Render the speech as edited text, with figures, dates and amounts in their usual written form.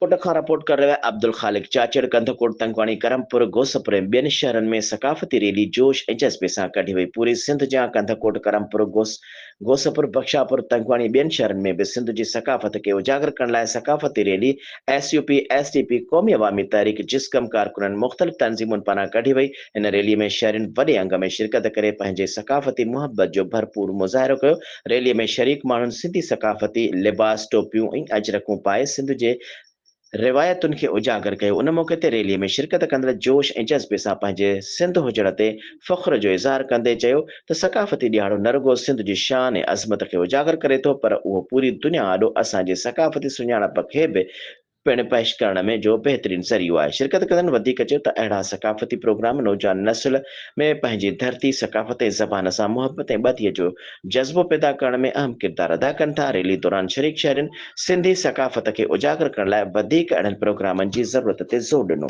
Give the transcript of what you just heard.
ڪوٽ کان رپورٽ ڪري رهيو آهي عبدالخالق چاچڙ، ڪنڌڪوٽ، تنگواڻي، ڪرمپور، غوثپور ۽ ٻين شهرن ۾ ثقافتي ريلي جوش ۽ جذبي سان ڪڍي وئي پوري سنڌ جيان ڪنڌڪوٽ، ڪرمپور، غوث غوثپور، بخشاپور، تنگواڻي ۽ ٻين شهرن ۾ به سنڌ جي ثقافت کي اجاگر ڪرڻ لاء ثقافتي rally S U P, S T P, Qaumi Awami Tehreek, جسقم ڪارڪنن، مختلف تنظيمن پاران ڪڍي وئي هن ريلي ۾ شهرين وڏي انگ ۾ شرڪت ڪري پنهنجي ثقافتي محبت جو ڀرپور مظاهرو ڪيو. ريلي ۾ شريڪ ماڻهن سنڌي ثقافتي لباس، ٽوپيون ۽ اجرڪون پائي سنڌ جي روايتن کي اجاگر ڪيو. ان موقعي تي ريلي ۾ شرڪت ڪندڙ جوش ۽ جذبي سان پنهنجي سنڌ هجڻ تي فخر جو اظهار ڪندي چيو ته ثقافتي ڏهاڙو نه رڳو سنڌ جي شان ۽ عظمت کي اجاگر ڪري ٿو پر اهو پوري دنيا آڏو اسان جي ثقافتي سڃاڻپ کي به پڻ پيش ڪرڻ ۾ جو بهترين ذريعو آهي. شرڪت ڪندڙن وڌيڪ چيو ته اهڙا ثقافتي پروگرام نوجوان نسل ۾ پنهنجي ڌرتي، ثقافت ۽ زبان سان محبت ۽ ٻڌيء جو جذبو پيدا ڪرڻ ۾ اهم ڪردار ادا ڪن ٿا. ريلي دوران شريڪ شهرين سنڌي ثقافت کي اجاگر ڪرڻ لاء وڌيڪ اهڙن پروگرامن جي ضرورت تي زور ڏنو.